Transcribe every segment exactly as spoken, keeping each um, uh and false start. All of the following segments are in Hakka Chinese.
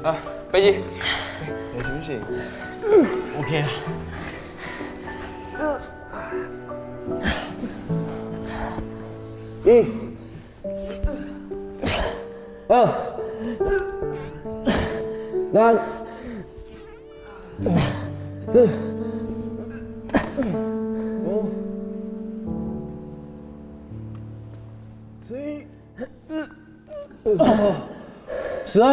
啊，飞机，你行不行？OK啦。一、二、三、四、五、十一、十二、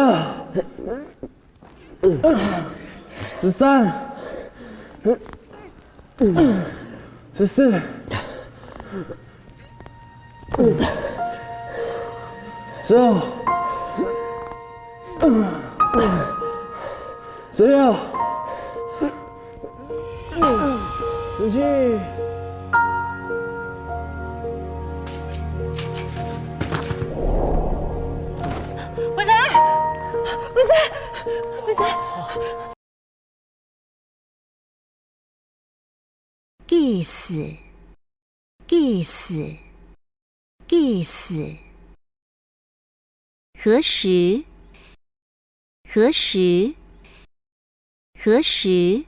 十三、十四、十五、十六、十七。不是，不是，不是。 几时？几时？几时？何时？何时？何时？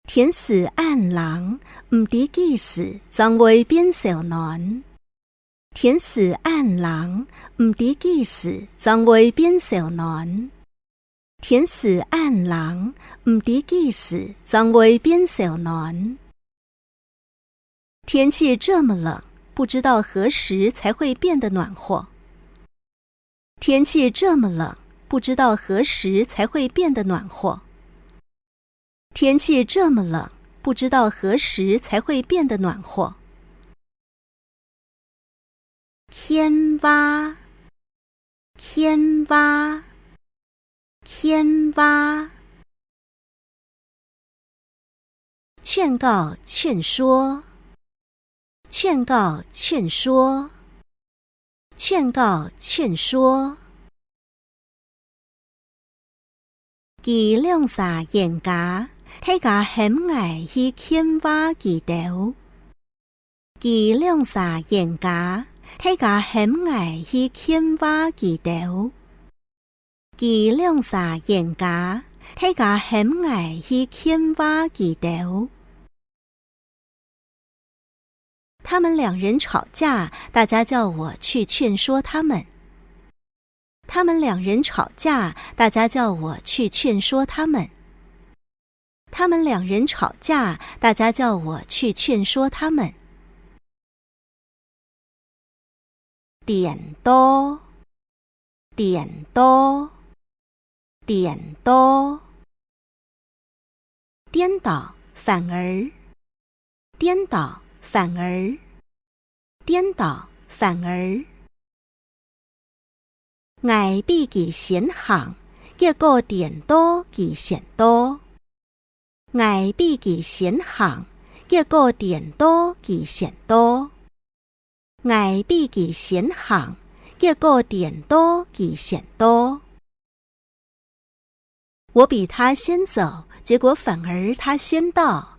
天時恁冷，毋知幾時正會變燒暖。 天時恁冷，毋知幾時正會變燒暖。天時恁冷，毋知幾時正會變燒暖。天氣這麼冷，不知道何時才會變得暖和。天氣這麼冷，不知道何時才會變得暖和。 天氣這麼冷，不知道何時才會變得暖和。牽話，牽話，牽話。勸告、勸說，勸告、勸說，勸告、勸說。 佢兩儕冤家，大家喊𠊎去勸話佢兜。佢兩儕冤家，大家喊𠊎去勸話佢兜。佢兩儕冤家，大家喊𠊎去勸話佢兜。 他們兩人吵架，大家叫我去勸說他們。他們兩人吵架，大家叫我去勸說他們。他們兩人吵架，大家叫我去勸說他們。 顛倒，顛倒，顛倒。顛倒，反而。顛倒，反而。顛倒，反而。 𠊎比佢先行，結果顛倒佢先到。𠊎比佢先行，結果顛倒佢先到。𠊎比佢先行，結果顛倒佢先到。 我比他先走，結果反而他先到。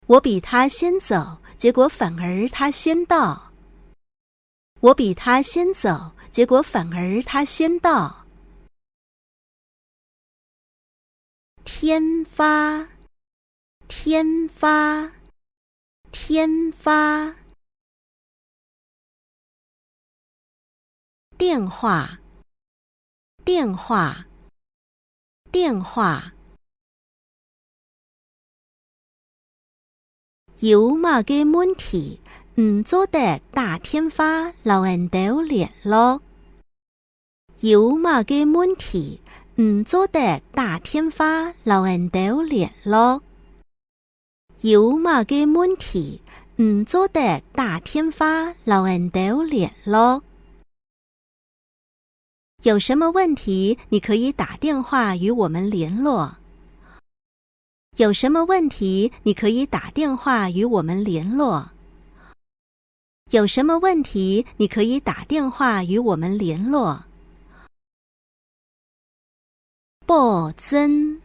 我比他先走，結果反而他先到。我比他先走，結果反而他先到。添花，添花，添花。 電話，電話，電話。有麼个問題，你做得打電話摎𠊎兜聯絡。有麼个問題，你做得打電話摎𠊎兜聯絡。 有麼个問題，你做得打電話摎𠊎兜聯絡。有什麼問題，你可以打電話與我們聯絡。有什麼問題，你可以打電話與我們聯絡。 有什麼問題，你可以打電話與我們聯絡。保證，